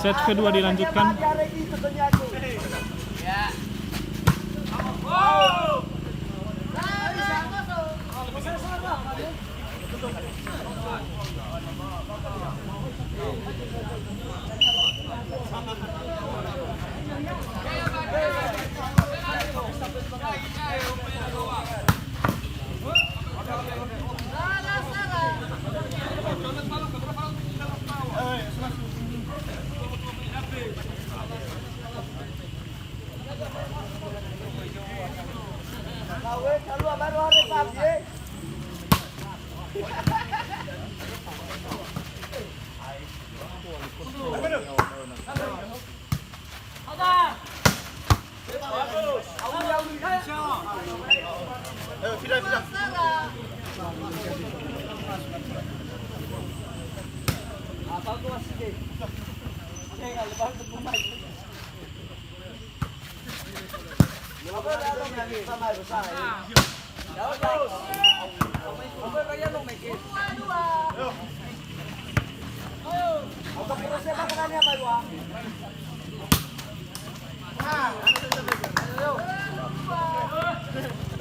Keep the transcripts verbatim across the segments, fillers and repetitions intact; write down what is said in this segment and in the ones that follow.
Set kedua dilanjutkan.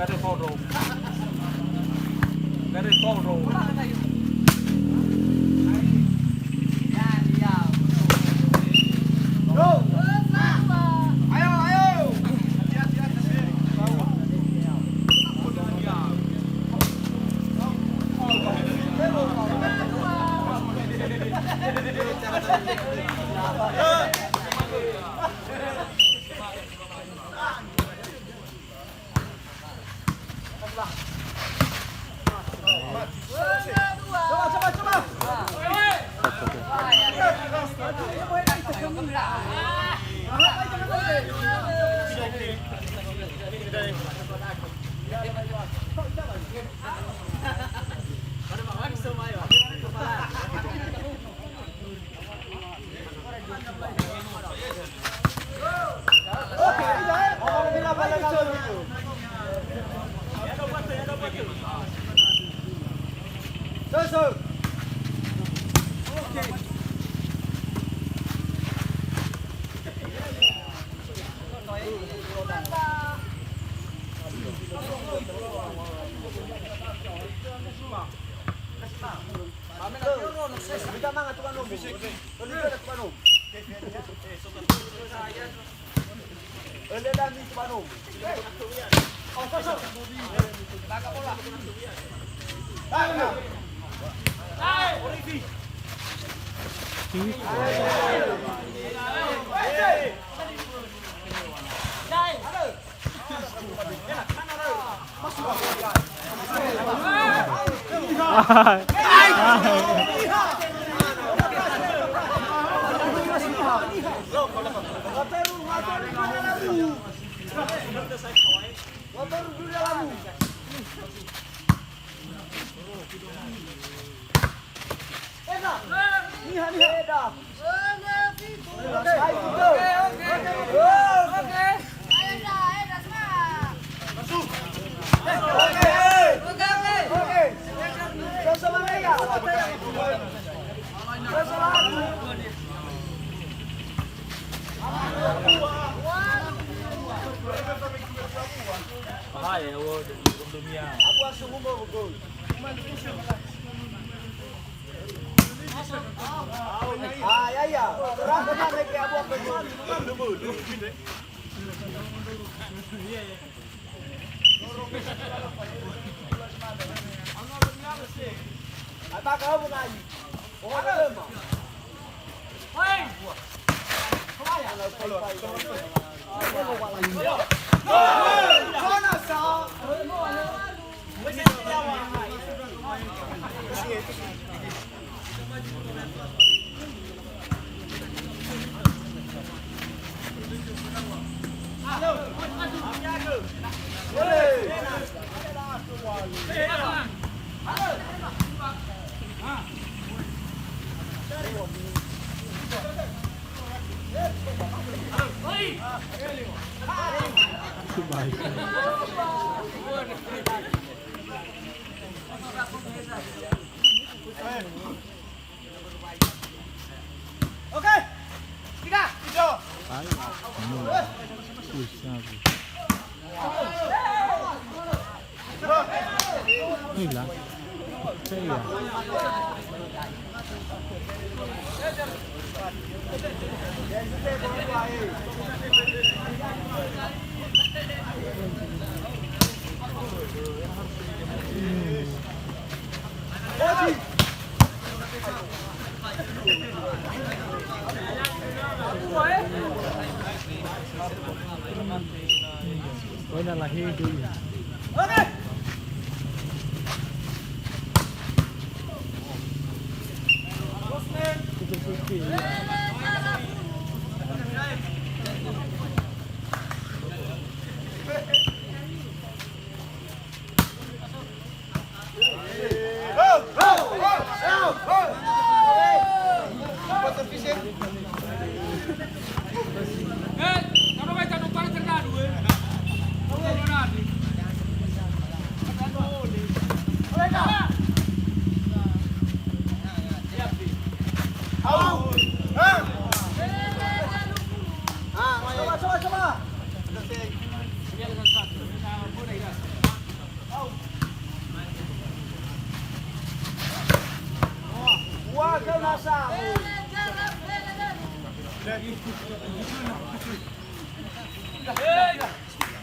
Gare Foro. Gare Foro. Eda. Niha, niha. Eda. Oke. Oke, oke. Oke. Oke. Oke. Bahaya, oh, dari dunia. Abu asuh umur, betul. Ah, ya, ya. Terang, tenang, naik ke abu apa, betul. Apa kau mau naik? Oh, ada, Mak. Oke. Ui, sabi. Ui, la. Iya.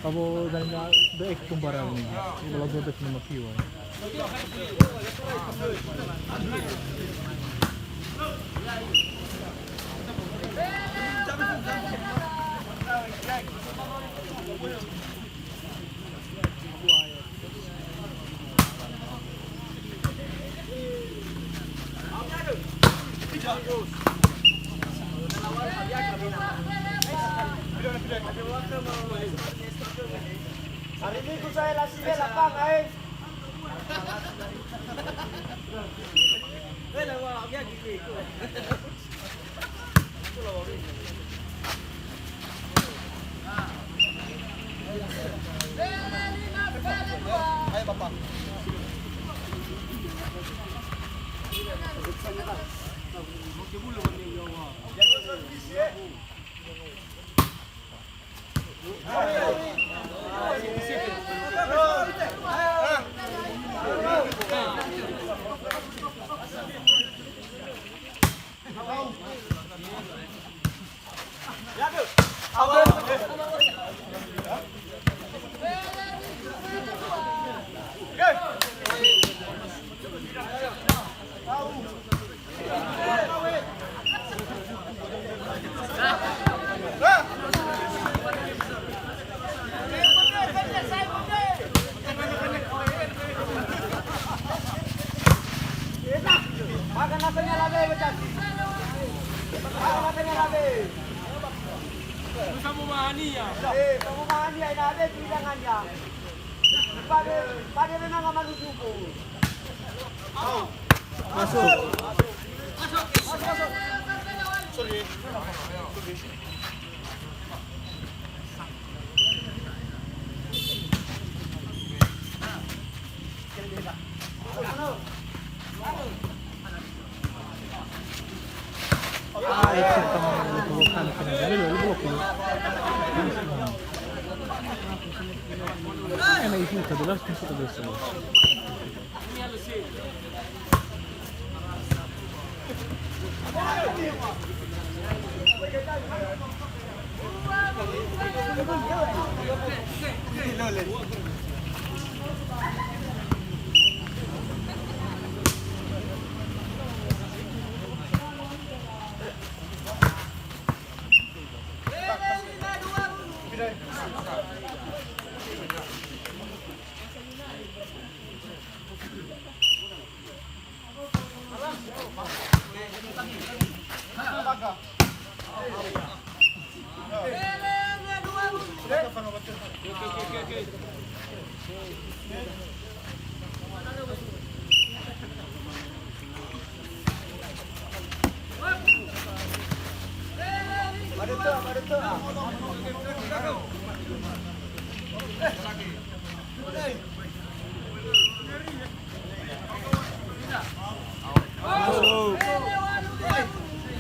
Abo dania be'e kumbara ni. Kalau dua belas lima kilo. Hari Minggu saya lasile lapangan, eh. Makan nasanya labe, Bang. Makan nasanya labe. Itu sama mahania. Eh, sama mahania, ini ada di tangannya. Pada, pada renang sama nujuku. Masuk. Masuk, masuk. Sorry.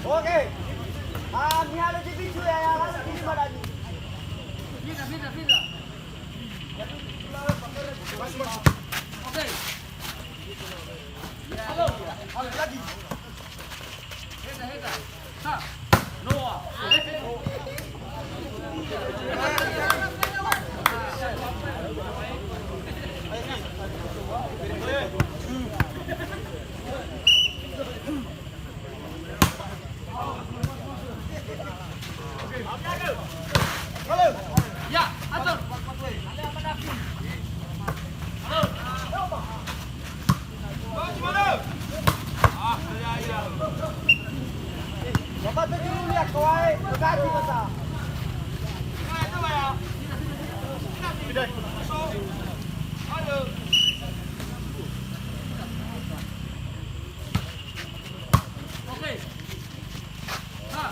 Oke. Ah, mihalö zi bisu ya, ya. Fida, fida, fida. Oke. Halo, halo lagi. Heda, heda. Ha. Noa. Ya, atur. Bapak tujuh ya, kawai, berganti masa. Oke. Ha.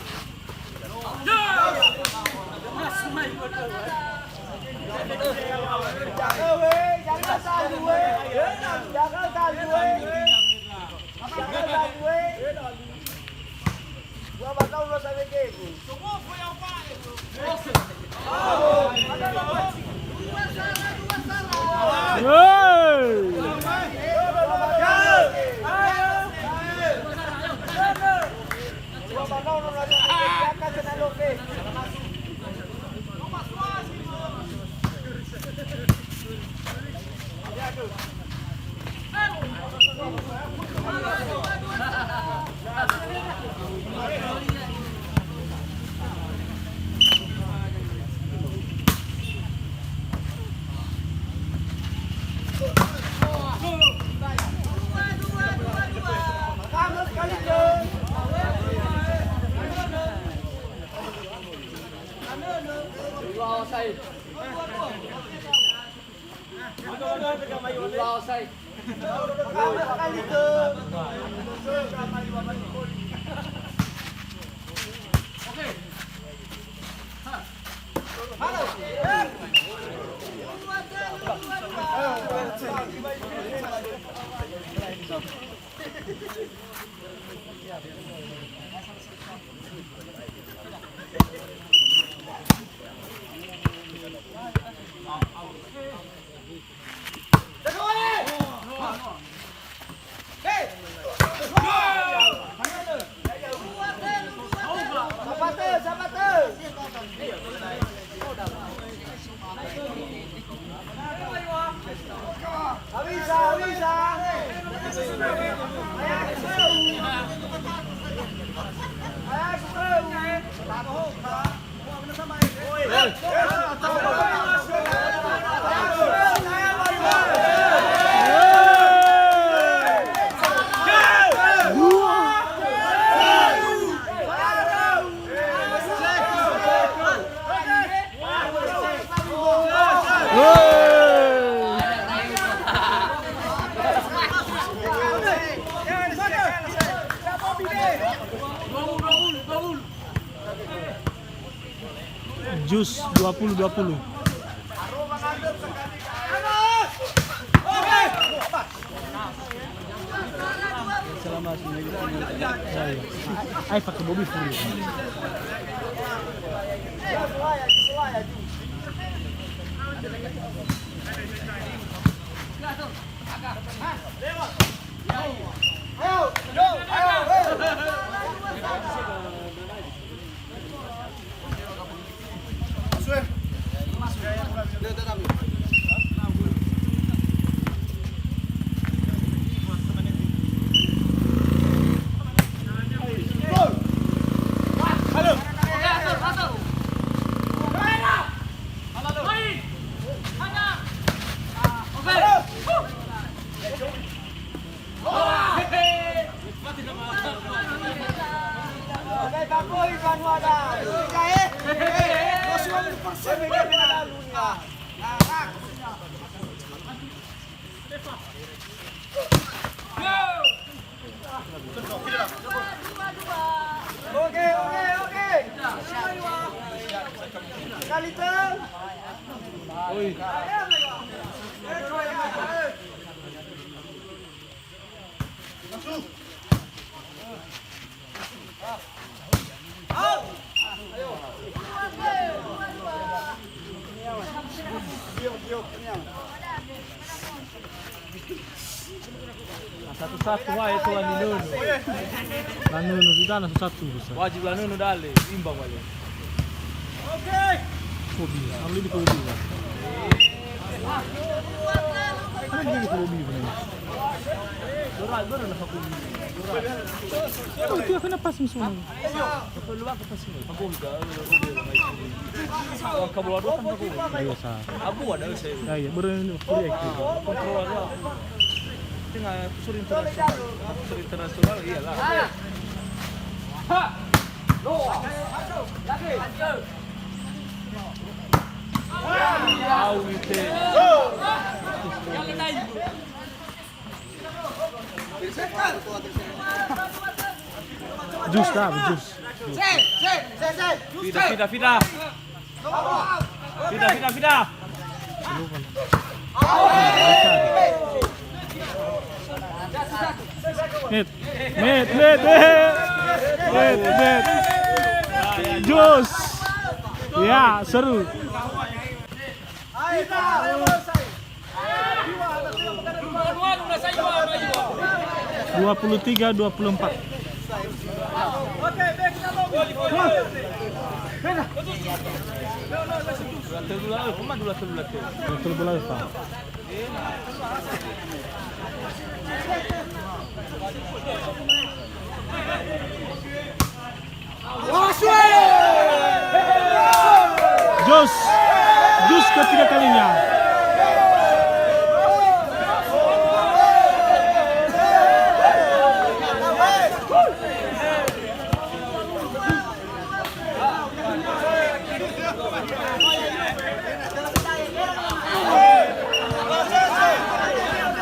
Jus dua puluh dua puluh. Ai pakai mobil full. Oke, oke, oke. Sekali, Tang. Oi. Satu-satu wae tola ninunu. Lanunu sudah na satu-satu. Wajib lanunu dale, imbang wale. Kobi, alun di Kobi. Alun di Kobi, benar. Doral, doral, Kobi. Oh, itu akan apa sih semua? Ayo, sa. Ya, ya, baru ini, baru ya. Kontrol aja. Tengah kusur internasional. Kusur internasional, iyalah. Au, ite. Jus dah, jus. Fida, fida, fida. Fida, fida, fida. Net, net, net, net. Net, net. Jus. Ya, seru. Dua puluh tiga, dua puluh empat. Dua puluh bola, Pak. Jus, jus ketiga kalinya.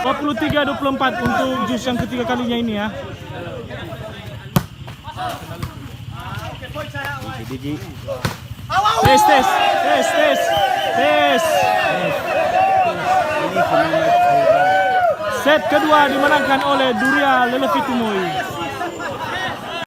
Dua puluh tiga dua puluh empat untuk jus yang ketiga kalinya ini ya. Tes, tes, tes, tes, tes. Set kedua dimenangkan oleh Duria Lelevi Tumoi.